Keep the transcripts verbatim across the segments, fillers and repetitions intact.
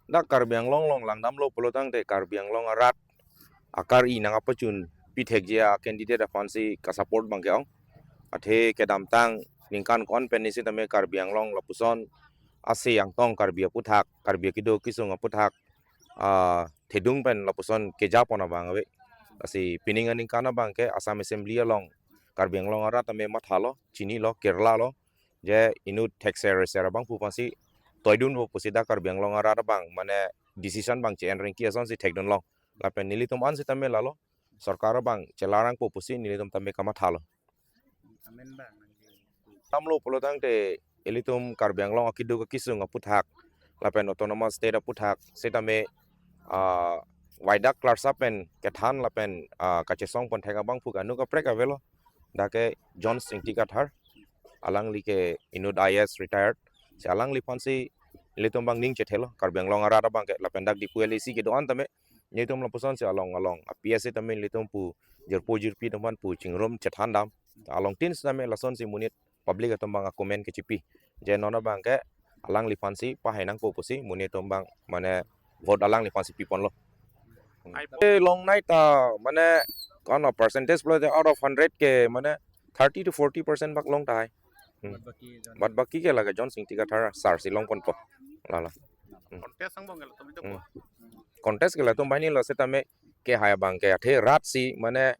dak Karbi Anglong along langdamlo pulotangte Karbi Anglong arat akar-i nangkapachun pithekji a-candidate aphansi kasupport abangke ong. Athe kedamtang ningkan ko-an pen ni sitame Karbi Anglong lapuson ase angtong Karbi aputhak, Karbi akedo kesung aputhak, ah, thedung pen lapuson kejapon abang ave. Lasi pining aningkan abangke Assam Assembly along Karbi Anglong arat tame mathalo, chinilo, kirlalo, je inut thekser reser abangphu aphansi toidunpo pusi dak Karbi Anglong arat abang mane decision abang che-en rengki asonsi thekdunlong. Lapen nelitum an sitame lalo, sorkar abang chelarangpo pusi nelitum tame kamathalo. Amen bang. Tamlo pulotangte ilitum Karbi Anglong akedo kesung aputhak lapen autonomous state aputhak sitame, ah, waidak klarsa pen kethan lapen, ah, kachesongpon thek abangphu ke anu kaprek avelo. Dak ke John Singti Kathar, alangli ke inut I A S retired. Si alangliphansi ilitum abang ning chethelo, Karbi Anglong arat abangke lapen dak Diphu L A C kedo-an tame nelitum lapusonsi along along a-P S sitame nelitum pu jirpo jirpi atum aphan pu chingrum chethandam. Along tin sitame lasonsi monit public atum abang a-comment kechipi. Je non abangke alangliphansi pahai nangpo pusi monit atum abang mane vote alangliphansi piponlo. Ai- Eh, longnai ta mane kono percentage pulote out of hundred ke mane thirty to forty percent bak long tahai. Hmm. Bad baki John Bad baki ke lake John Singti Kathar sir si longponpo. Lalo. Contest angbong ke latum itu Hmm. po. Contest ke latum banghini lo sitame kehai abangke athe rat si mane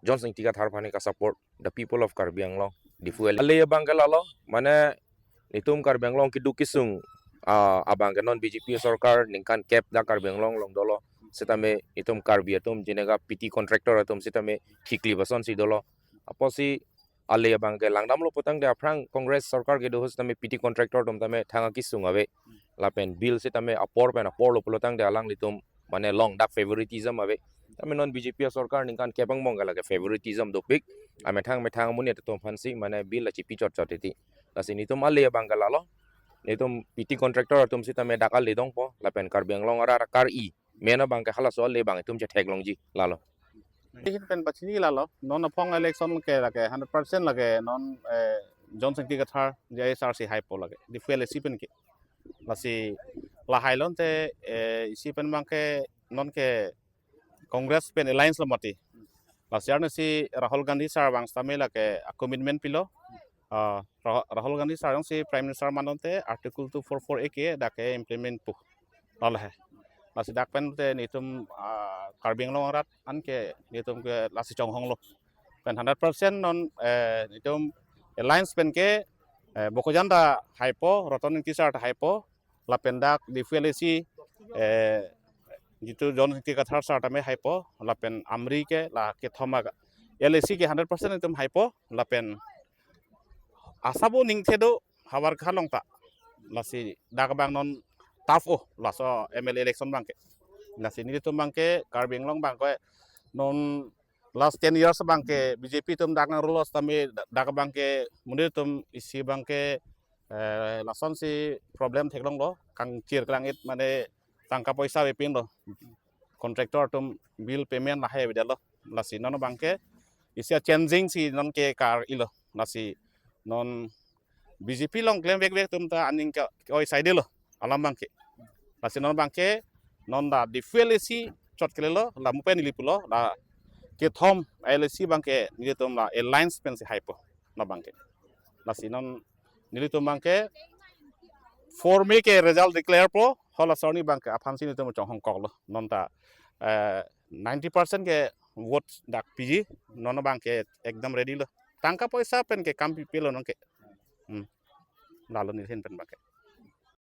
John Singti Kathar aphan kasupport the people of Karbi Anglong. Diphu L A. Ale abangke lalo mane itum Karbi Anglong kedo kesung, ah, abangke non B J P sorkar ningkan kep dak Karbi Anglong along dolo. Sitame itum Karbi atum jenega P T contractor atum sitame thikli basonsi dolo. Apotsi ale abangke langdamlo pulotangte aphrang Congress sorkar kedo ahut sitame P T contractor atum tame thang akesung ave. Lapen bill sitame apor pen aporlo pulotangte alanglitum mane long dak favoritism ave. Tame non B J P sorkar ningkan kep angbong ke lake favoritism dopik. Amethang methang amonit atum aphansi mane bill achipi chot chot titi. Lasi nelitum ale abangke lalo. Nelitum P T contractor atum sitame dak ale dongpo lapen Karbi Anglong arat akar-i main abangke halaso ale abang itum chetheklongji lalo. Ihin pen pachini lalo, non aphong election ke lake hundred percent lake non, eh, John Singti Kathar J I S R si haipo lake, Diphu L A C pen ke. Lasi lahai lonte, eh, isi pen abangke non ke Congress pen alliance lo mati. Lasi arnisi Rahul Gandhi sir abang sitame lake a-commitment pilo. Ah, Rah-, Rahul Gandhi sir jongsi Prime Minister man lonte Article two four four A ke dak ke implement pu. Lalo he. Lasi dak pen te nelitum, ah, Karbi Anglong arat anke nelitum ke lasi chonghonglo. Pen hundred percent non, eh, nelitum alliance pen ke, eh, Bokajan ta haipo, Ratan Engti sir ta haipo, lapen dak Diphu L A C, eh, jitu John Singti Kathar sir tame haipo, lapen Amri ke la kethom aga. L A C ke hundred percent itum haipo, lapen asabo ningthedo havar khalong ta. Lasi dak abang non tough o, laso M L A election abangke. Lasi nelitum abangke, Karbi Anglong abangke non last ten years abangke B J P atum dak nang rule sitame dak abangke monit atum isi abangke, eh, lasonsi problem theklonglo, kangchir klangit mane tangka poisa avepinlo. Contractor atum bill payment lahai avedetlo. Lasi non abangke isi a-changing si non ke kar-ilo. Lasi non B J P along klemvekvek atum ta aning ke oi saidelo alam abangke. Lasi non abangke non la Diphu L A C chot kelelo, la mupen ili pulo, la kethom L A C abangke nelitum la alliance pensi haipo non abangke. Lasi non nelitum abangke four May ke result declare po, halaso arni abangke aphansi nelitum chonghongkoklo. Non ta, eh, ninety percent ke vote dak piji, non abangke ekdam ready lo. Tangka poisa pen ke kam pipilo non ke. Hmm. Lalo nelihin pen abangke.